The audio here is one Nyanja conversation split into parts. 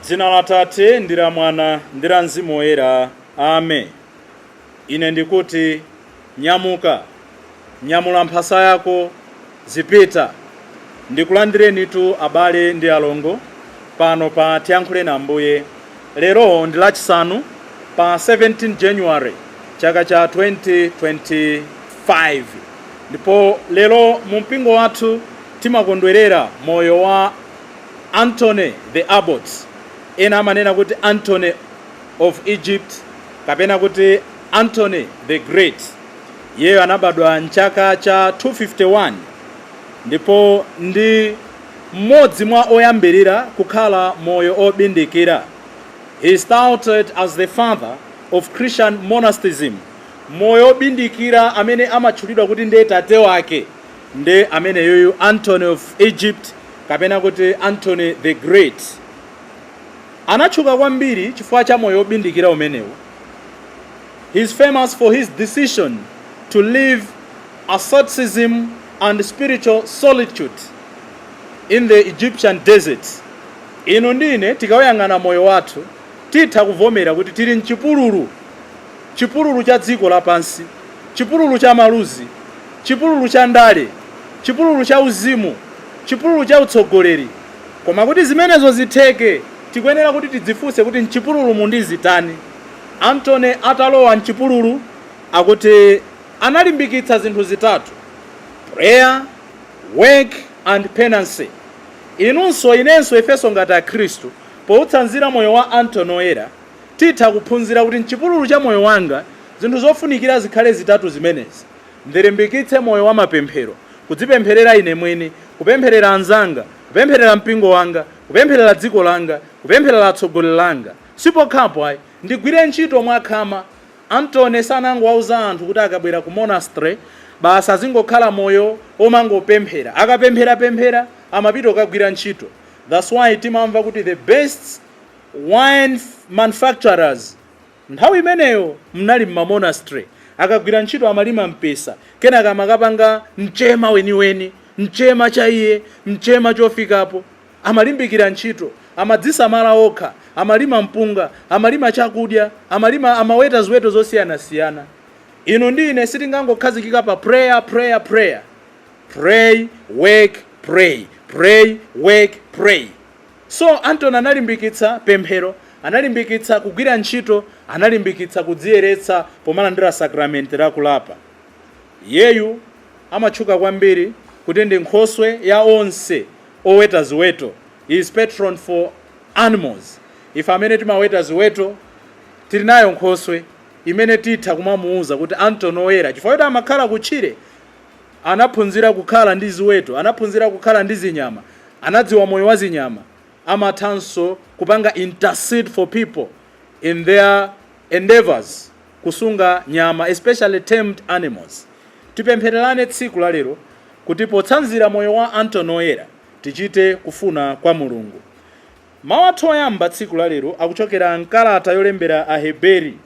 Dzina la Tate ndi la Mwana ndi la Mzimu Woyera. Amen. Ine ndikuti, nyamuka, nyamula mphasa yako, zipita. Ndikulandirenitu, abale ndi alongo, pano pa Tiyankhule Ambuye. Lero ndi Lachisanu pa 17 January chaka cha 2025, ndipo lero mu mpingo wathu timakondwerera moyo wa Anthony the Abbot. Ena amanena kuti Anthony of Egypt kapena kuti Anthony the Great. Iyeyo anabadwa mchaka cha 251 ndipo ndi mmodzi mwa oyambirira kukhala moyo obindikira. He is touted as the father of Christian monasticism. Moyo obindikira amene amatchulidwa kuti ndiye tate wake ndi ameneyoyu, Anthony of Egypt kapena kuti Anthony the Great. Anatchuka kwambiri chifukwa cha moyo obindikira umenewu. He is famous for his decision to live asceticism and spiritual solitude in the Egyptian desert. Inu ndine tikawuyang'ana moyo wathu, titha kuvomera kuti tili mchipululu, chipululu cha dziko lapansi, chipululu cha maluzi, chipululu cha ndale, chipululu cha uzimu, chipululu cha utsogoleri. Koma kuti zimenezo zitheke, tikuyenera kuti tidzifunse kuti mchipululu mundizitani? Antony atalowa mchipululu, akuti analimbikitsa zinthu zitatu: prayer, work and penance. Inunso, inenso, ifenso ngati Akhristu, poutsanzira moyo wa Antony Oyera, titha kuphunzira kuti mchipululu cha moyo wanga zinthu zofunikira zikhale zitatu zimenezi. Ndilimbikitse moyo wa mapemphero, kudzipempherera ine mwini, kupempherera anzanga, kupempherera mpingo wanga, kupempherera dziko langa, kupempherera atsogoleri langa. Sipokhapo ayi, ndigwire ntchito mwakhama. Antony sanangowauza anthu kuti akabwera ku monastery basi azingokhala moyo omangopemphera. Akapempherapemphera, amapita kukagwira ntchito. That's why timamva kuti the best wine manufacturers nthawi imeneyo mnali mmamonastery. Akagwira ntchito, amalima mpesa, kenaka amakapanga mchema weniweni, mchema cha iye, mchema chofikapo. Amalimbikira ntchito, amadzisamala okha, amalima mpunga, amalima chakudya, amalima, amaweta ziweto zosiyanasiyana. Inu ndi ine sitingangokhazikika pa prayer, prayer, prayer. Pray, work, pray, pray, work, pray. So Antony analimbikitsa pemphero, analimbikitsa kugwira ntchito, analimbikitsa kudziyeretsa pomalandira sakramenti lakulapa. Iyeyu amatchuka kwambiri kuti ndi nkhoswe ya onse oweta ziweto. He is patron for animals. Ife amene timaweta ziweto tili nayo nkhoswe imene titha kumamuuza kuti Antony Oyera, chifukwa kuti amakhala kutchire, anaphunzira kukhala ndi ziweto, anaphunzira kukhala ndi zinyama, anadziwa moyo wa zinyama, amathanso kupanga intercede for people in their endeavors kusunga nyama, especially tamed animals. Tipemphererane tsiku la lero kuti potsanzira moyo wa Antony Oyera tichite kufuna kwa Mulungu. Mawu athu oyamba tsiku la lero akuchokera mkalata yolembera Aheberi.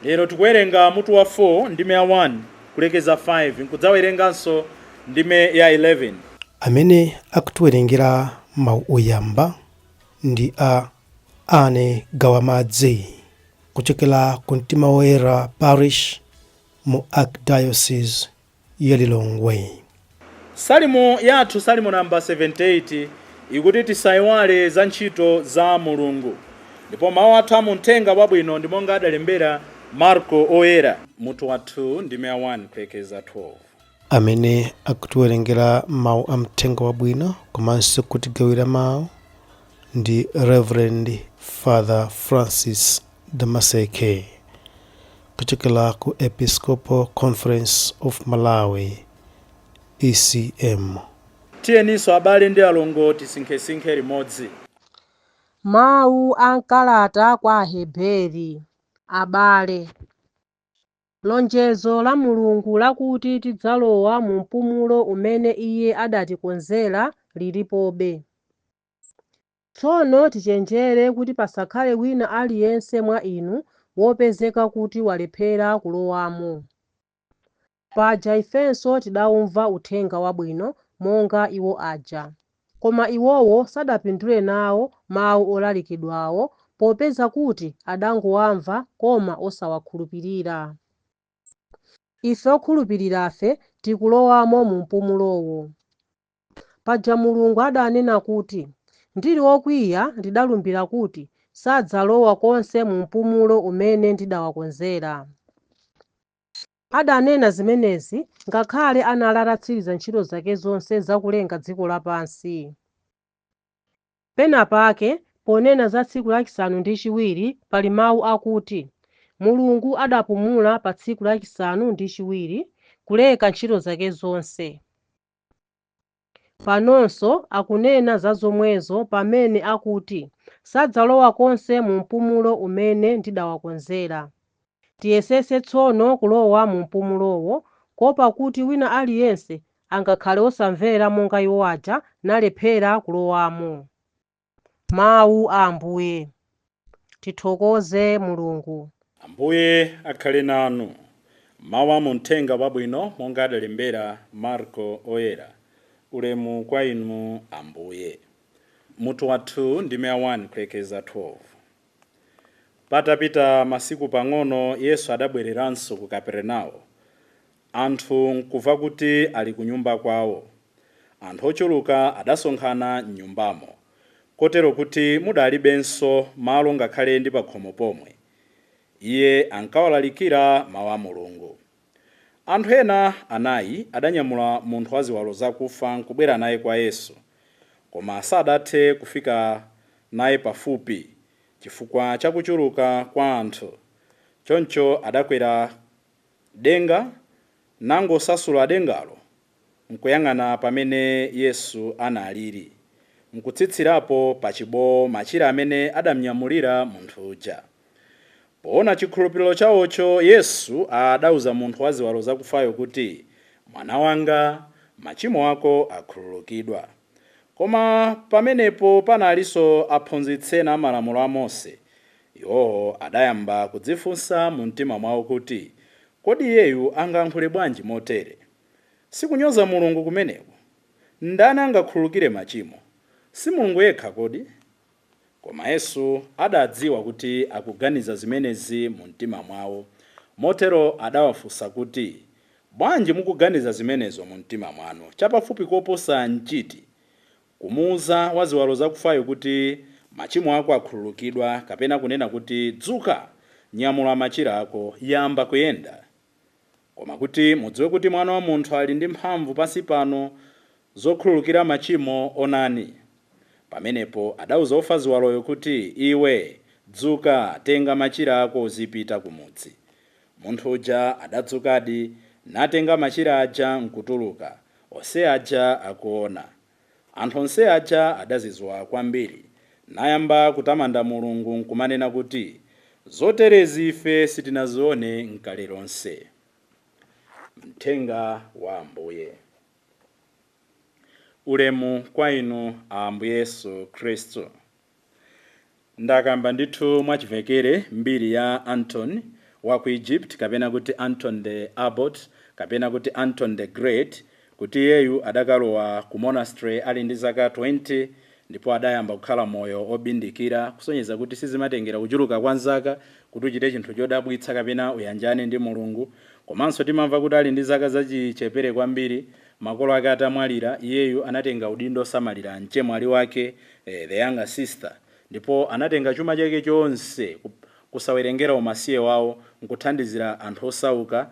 Lero tikuwerenga mutu wa 4, ndime ya 1 kulekeza 5, nkudzawerenganso ndime ya 11. Amene akutiwerengera mawu oyamba ndi a Ane Gawamadzi kuchokera ku Mtima Woyera Parish mu Archdiocese ya Lilongwe. Salimo yathu, Salimo namba 78, ikuti tisayiwale za ntchito za Mulungu. Ndipo mawu athu amuthenga wabwino ndi monga adalembera Marko Oyera, mutu wa 2, ndime ya 1 kulekeza 12. Amene akutiwerengera mawu a mthenga wabwino komanso kutigawira mawu ndi Reverend Father Francis Damaseke kuchokera ku Episcopal Conference of Malawi, ECM. Tiyeninso, abale ndi alongo, tisinkhesinkhe limodzi. Mawu a mkalata kwa Aheberi. Abale, lonjezo la Mulungu lakuti tidzalowa mu mpumulo umene Iye adatikonzera lilipobe. Tsono tichenjere kuti pasakhale wina aliyense mwa inu wopezeka kuti walephera kulowamo. Paja ifenso tidawumva uthenga wabwino monga iwo aja. Koma iwowo sadapindule nawo mawu olalikidwawo, popeza kuti adangowamva koma osawakhulupirira. Ife okhulupirirafe tikulowamo mu mpumulowo. Paja Mulungu adanena kuti, ndili wokwiya ndidalumbira kuti sadzalowa konse mu mpumulo umene ndidawakonzera. Adanena zimenezi ngakhale anali atatsiriza ntchito zake zonse zakulenga dziko lapansi. Pena pake ponena za tsiku lachisanu ndi chiwiri pali mawu akuti, Mulungu adapumula pa tsiku lachisanu ndi chiwiri kuleka ntchito zake zonse. Panonso akunena za zomwezo pamene akuti, sadzalowa konse mu mpumulo umene ndidawakonzera. Tiyesetse tsono kulowa mu mpumulowo, kuopa kuti wina aliyense angakhale osamvera monga iwo aja nalephera kulowamo. Mawu a Ambuye. Tithokoze Mulungu. Ambuye akhale nanu. Mawu a muthenga wabwino monga adalembera Marko oyera. Ulemu kwa inu Ambuye. Mutu wathu ndime 1 kulekeza 12. Patapita masiku pang'ono Yesu adabwereranso ku Kaperenawo. Anthu nkumva kuti ali ku nyumba kwawo. Anthu ochuluka adasonkhana m'nyumbamo, kotero kuti mudalibenso malo ngakhale ndi pakhomo pomwe. Iye ankawalalikira mawu a Mulungu. Anthu ena anayi adanyamula munthu wa ziwalo zakufa nkubwera naye kwa Yesu, koma sadathe kufika naye pafupi chifukwa cha kuchuluka kwa anthu. Choncho adakwera denga nangosasula dengalo nkuyang'ana pamene Yesu analili, nkutsitsirapo pa chibowo machira amene adamnyamulira munthu uja. Poona chikhulupiriro chawocho, Yesu adauza munthu wa ziwalo zakufayo kuti, mwana wanga, machimo ako akhululukidwa. Koma pamenepo panalinso aphunzitsi ena amalamulo a Mose. Iwowo adayamba kudzifunsa mu mtima mwawo kuti, kodi iyeyu angayankhule bwanji motere? Sikunyoza Mulungu kumeneko? Ndani angakhululukire machimo? Si Mulungu yekha kodi? Koma Yesu adadziwa kuti akuganiza zimenezi mu mtima mwawo. Motero adawafunsa kuti, bwanji mukuganiza zimenezo mu mtima mwanu? Chapafupi koposa nchiti, kumuwuza wa ziwalo zakufayo kuti machimo ako akhululukidwa, kapena kunena kuti dzuka, nyamula machira ako, yamba kuyenda? Koma kuti mudziwe kuti Mwana wa Munthu ali ndi mphamvu pansi pano zokhululukira machimo, onani. Pamenepo adauza ofa ziwaloyo kuti, iwe dzuka, tenga machira ako uzipita kumudzi. Munthu uja adadzukadi, natenga machira aja nkutuluka, onse aja akuona. Anthu onse aja adazizwa kwambiri, nayamba kutamanda Mulungu nkumanena kuti, zoterezi ife sitinazione nkale lonse. Mthenga wa Ambuye. Ulemu kwa inu Ambuye Yesu Khristu. Ndakamba ndithu mwachivekere mbiri ya Anton wa ku Egypt, kapena kuti Anton the Abbot, kapena kuti Anton the Great, kuti iyeyu adakalowa ku monastery ali ndi zaka 20 ndipo adayamba kukhala moyo obindikira, kusonyeza kuti sizimatengera kuchuluka kwa zaka kuti uchite chinthu chodabwitsa kapena uyanjane ndi Mulungu. Komanso timamva kuti ali ndi zaka zachichepere kwambiri, makolo ake atamwalira, iyeyu anatenga udindo osamalira mchemwali wake, the younger sister, ndipo anatenga chuma chake chonse kusawerengera umasiye wawo nkuthandizira anthu osauka,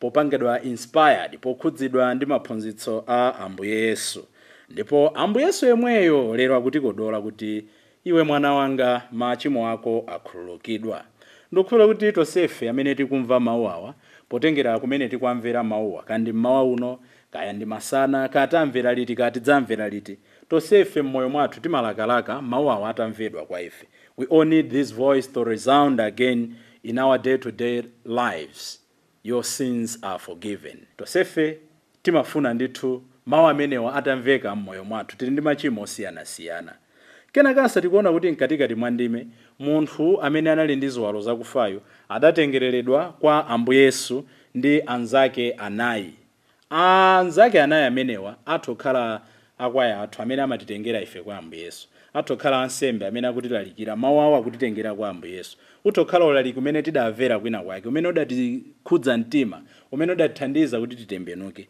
popangidwa inspired, pokhudzidwa ndi maphunzitso a Ambuye Yesu. Ndipo Ambuye Yesu yemweyo lero akutikodola kuti, iwe mwana wanga, machimo ako akhululukidwa. Ndikukhulupirira kuti tonsefe amene tikumva mawu awa, potengera kumene tikuamvera mawuwa, kandi mmawa uno, kaya ndi masana, kaya tamvera liti, kaya tidzamvera liti, tonsefe mmoyo mwathu timalakalaka mawu awa atamvedwa kwa ife. We all need this voice to resound again in our day-to-day lives. Your sins are forgiven. Tonsefe timafuna ndithu mawu amenewa atamveka mmoyo mwathu. Tili ndi machimo osiyanasiyana. Kenakanso tikuona kuti mkatikati mwa ndime, munthu amene anali ndi ziwalo zakufayo adatengereredwa kwa Ambuye Yesu ndi anzake anayi. Anzake anayi amenewa atha kukhala akwaya athu amene amatitengera ife kwa Ambuye Yesu, atha kukhala ansembe amene akutilalikira mawu awo, akutitengera kwa Ambuye Yesu, utha kukhala ulaliki umene tidamvera kwina kwake umene udatikhudza mtima, umene udatithandiza kuti titembenuke.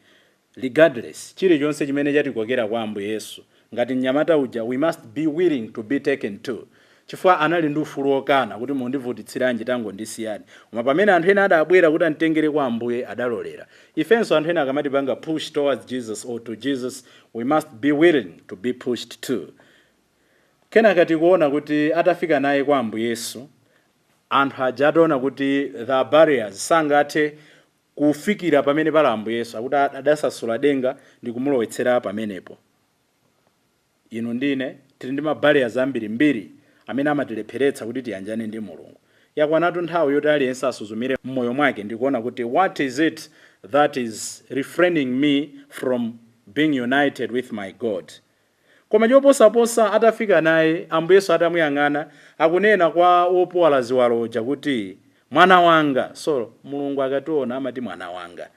Regardless, chilichonse chimene chatikokera kwa Ambuye Yesu, ngati mnyamata uja, we must be willing to be taken to, chifukwa anali ndi ufulu wokana kuti, "Mundivutitsiranji? Tangondisiyani." Koma pamene anthu ena adabwera kuti amtengere kwa Ambuye, adalolera. Ifenso anthu ena akamatipanga push towards Jesus or to Jesus, we must be willing to be pushed to. Kenaka tikuona kuti atafika naye kwa Ambuye Yesu, anthu aja ataona kuti the barriers sangathe kufikira pamene pali Ambuye Yesu, akuti adasasula denga ndi kumulowetsera pamenepo. Inu ndine tili ndi ma barriers ambirimbiri amene amatilepheretsa kuti tiyanjane ndi Mulungu. Yakwanatu nthawi yoti aliyense asuzumire mmoyo mwake ndikuona kuti, what is it that is refraining me from being united with my God? Koma choposaposa, atafika naye, Ambuye Yesu atamuyang'ana, akunena kwa wopuwala ziwalo uja kuti, "Mwana wanga." So Mulungu akationa amati, "Mwana wanga."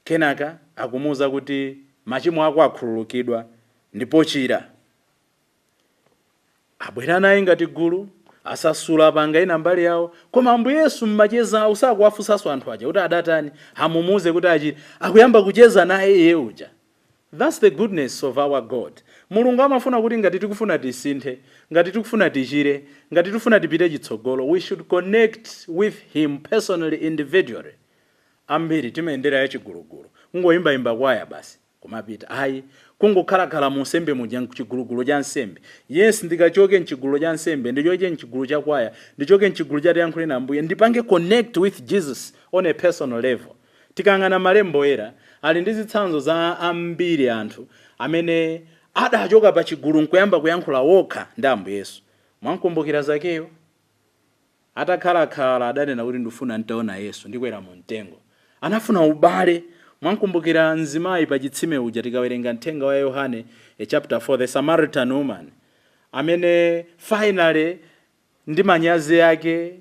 Kenaka akumuwuza kuti, "Machimo ako akhululukidwa ndipo chira." Abwera naye ngati gulu, asasula panga ina mbali yawo, koma Ambuye Yesu mmacheza awo sakuwafunsanso anthu aja kuti adatani, amumuuze kuti achite. Akuyamba kucheza naye iye uja. That's the goodness of our God. Mulungu amafuna kuti ngati tikufuna tisinthe, ngati tikufuna tichire, ngati tikufuna tipite chitsogolo, we should connect with him personally, individually. Ambiri timayendera ya chigulugulu, kungoyimbayimba kwaya basi kumapita. Ayi, kungokhalakhala mu nsembe muja, mchigulugulu cha nsembe. Yes, ndikachoke mchigulu cha nsembe, ndichoke mchigulu cha kwaya, ndichoke mchigulu cha tiyankhule na Ambuye, ndipange connect with Jesus on a personal level. Tikang'ana malembo era, ali ndi zitsanzo za ambiri anthu amene adachoka pa chigulu nkuyamba kuyankhula wokha ndi Ambuye Yesu. Mwankumbukira Zakeyo? Atakhalakhala adanena kuti, "Ndifuna ntaona Yesu, ndikwera mu mtengo." Anafuna ubale. Mwankumbukira mzimayi pa chitsime uja? Tikawerenga mthenga wa Yohane, chapter 4, the Samaritan woman amene finally ndi manyazi ake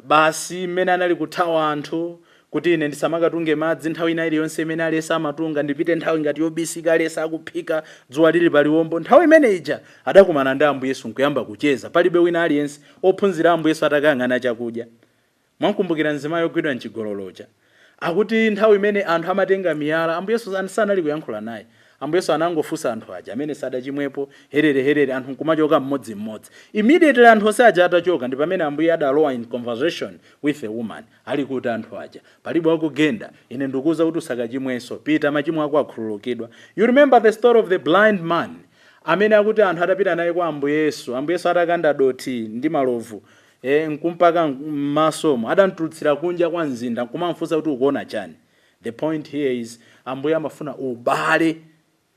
basi, mmene anali kuthawa anthu kuti, "Ine ndisamakatunge madzi nthawi ina iliyonse imene aliyense amatunga, ndipite nthawi ngati yobisika, aliyense akuphika, dzuwa lili paliwombo." Nthawi imene ija adakumana ndi Ambuye Yesu nkuyamba kucheza, palibe wina aliyense, ophunzira Ambuye Yesu atakayang'ana chakudya. Mwankumbukira mzimayi ogwidwa mchigololocha? Akuti nthawi imene anthu amatenga miyala, Ambuye Yesu sanali kuyankhula naye. Ambuye Yesu anangofunsa anthu aja amene sadachimwepo, herere herere, anthu nkumachoka mmodzimmodzi. Immediately anthu onse aja atachoka, ndi pamene Ambuye adalowa in conversation with a woman. Ali kuti anthu aja? Palibe wakugenda. Ine ndikuwuza kuti usakachimwenso, pita, machimo ako akhululukidwa. You remember the story of the blind man amene akuti anthu atapita naye kwa Ambuye Yesu, Ambuye Yesu atakanda dothi ndi malovu nkumpaka m'masomo, adamtulutsira kunja kwa mzinda nkumamfunsa kuti, "Ukuona chani?" The point here is, Ambuye amafuna ubale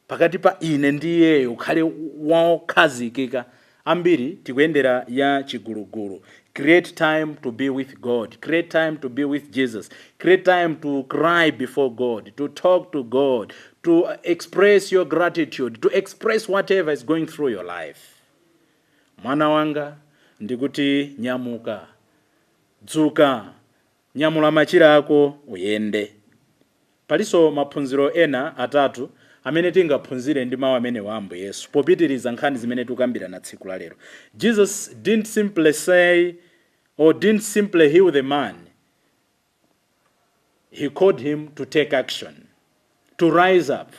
pakati pa ine ndi iyeyo ukhale wokhazikika. Ambiri tikuyendera ya chigulugulu. Create time to be with God, create time to be with Jesus, create time to cry before God, to talk to God, to express your gratitude, to express whatever is going through your life. "Mwana wanga, ndikuti nyamuka, dzuka, nyamula machira ako uyende." Palinso maphunziro ena atatu amene tingaphunzire ndi mawu amene wa Ambuye Yesu popitiriza nkhani zimene tikukambirana tsiku la lero. Jesus didn't simply say or didn't simply heal the man. He called him to take action, to rise up,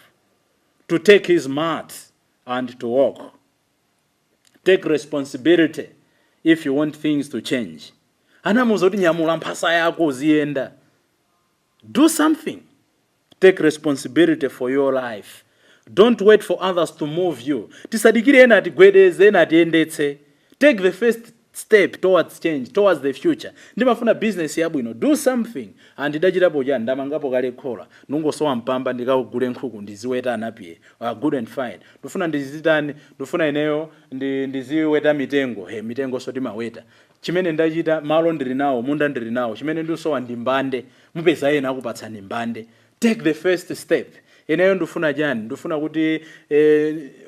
to take his mat and to walk. Take responsibility if you want things to change. Anamuwuza kuti, "Nyamula mphasa yako uziyenda." Do something. Take responsibility for your life. Don't wait for others to move you. Tisadikire ena atigwedeze, ena atiyendetse. Take the first step towards change, towards the future. Ndimafuna business yabwino. Do something. And ndidachitapo chani? Ndamangapo kale khola, ndingosowa mpamba ndikagule nkhuku ndiziweta anapiye. Good and fine. Ndifuna ndizitani? Ndifuna ineyo ndiziweta mitengo. He, mitengo so timaweta. Chimene ndachita, malo ndili nawo, munda ndili nawo, chimene ndikusowa ndi mbande. Mupeza ena akupatsani mbande. Take the first step. Ineyo ndifuna chani? Ndifuna kuti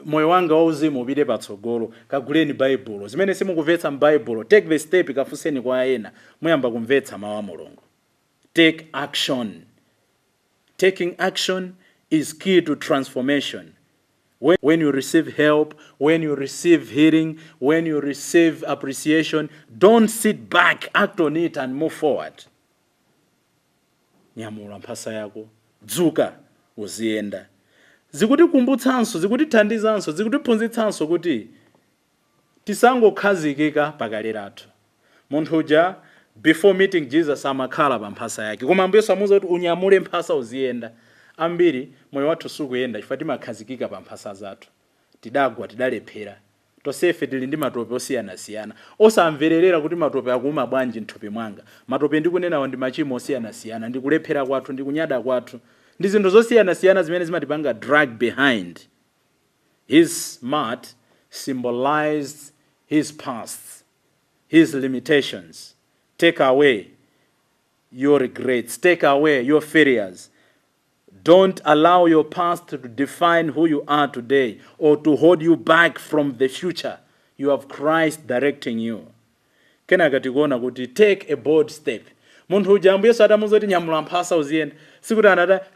moyo wanga wauzimu upite patsogolo. Kaguleni Baibulo. Zimene simukumvetsa m'Baibulo, take the step, kafunseni kwa ena, muyamba kumvetsa mawu a Mulungu. Take action. Taking action is key to transformation. When you receive help, when you receive healing, when you receive appreciation, don't sit back, act on it and move forward. Nyamula mphasa yako, dzuka, uziyenda. Zikutikumbutsanso, zikutithandizanso, zikutiphunzitsanso kuti tisangokhazikika pakale lathu. Munthu uja before meeting Jesus amakhala pa mphasa yake, koma Ambuye Yesu amuwuza kuti unyamule mphasa, uziyenda. Ambiri moyo wathu sukuyenda chifukwa timakhazikika pa mphasa zathu. Tidagwa, tidalephera, tonsefe tili ndi matope osiyanasiyana, osamvererera kuti matope akuuma bwanji mthupi mwanga. Matope ndikunenawo ndi machimo osiyanasiyana, ndi kulephera kwathu, ndi kunyada kwathu, ndi zinthu zosiyanasiyana zimene zimatipanga drag behind. His mat symbolized his past, his limitations. Take away your regrets, take away your failures. Don't allow your past to define who you are today or to hold you back from the future. You have Christ directing you. Kenaka tikuona kuti take a bold step. Munthu uja Ambuye Yesu atamuwuza kuti nyamula mphasa uziyenda, sikuti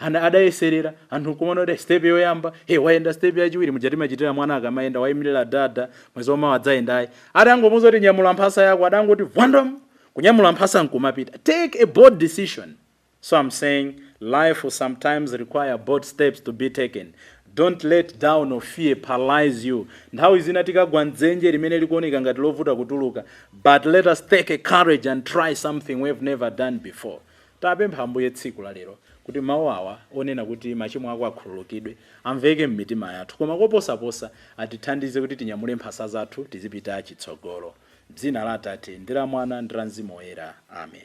adayeserera, anthu nkumaona kuti step yoyamba, hey, wayenda, step yachiwiri, muja timachitira mwana akamayenda, wayimirira dada, mwezi wamawa adzayendayi. Atangomuwuza kuti nyamula mphasa yako, adangoti vwandom, kunyamula mphasa nkumapita. Take a bold decision. So I'm saying life will sometimes require bold steps to be taken. Don't let doubt or fear paralyze you. Nthawi zina tikagwa mdzenje limene likuoneka ngati lovuta kutuluka, but let us take a courage and try something we've never done before. Tapempha Ambuye tsiku la lero kuti mawu awa onena kuti machimo ako akhululukidwe amveke m'mitima yathu, koma koposaposa atithandize kuti tinyamule mphasa zathu, tizipita chitsogolo. Dzina la Atate ndi la Mwana ndi la Mzimu Woyera, amen.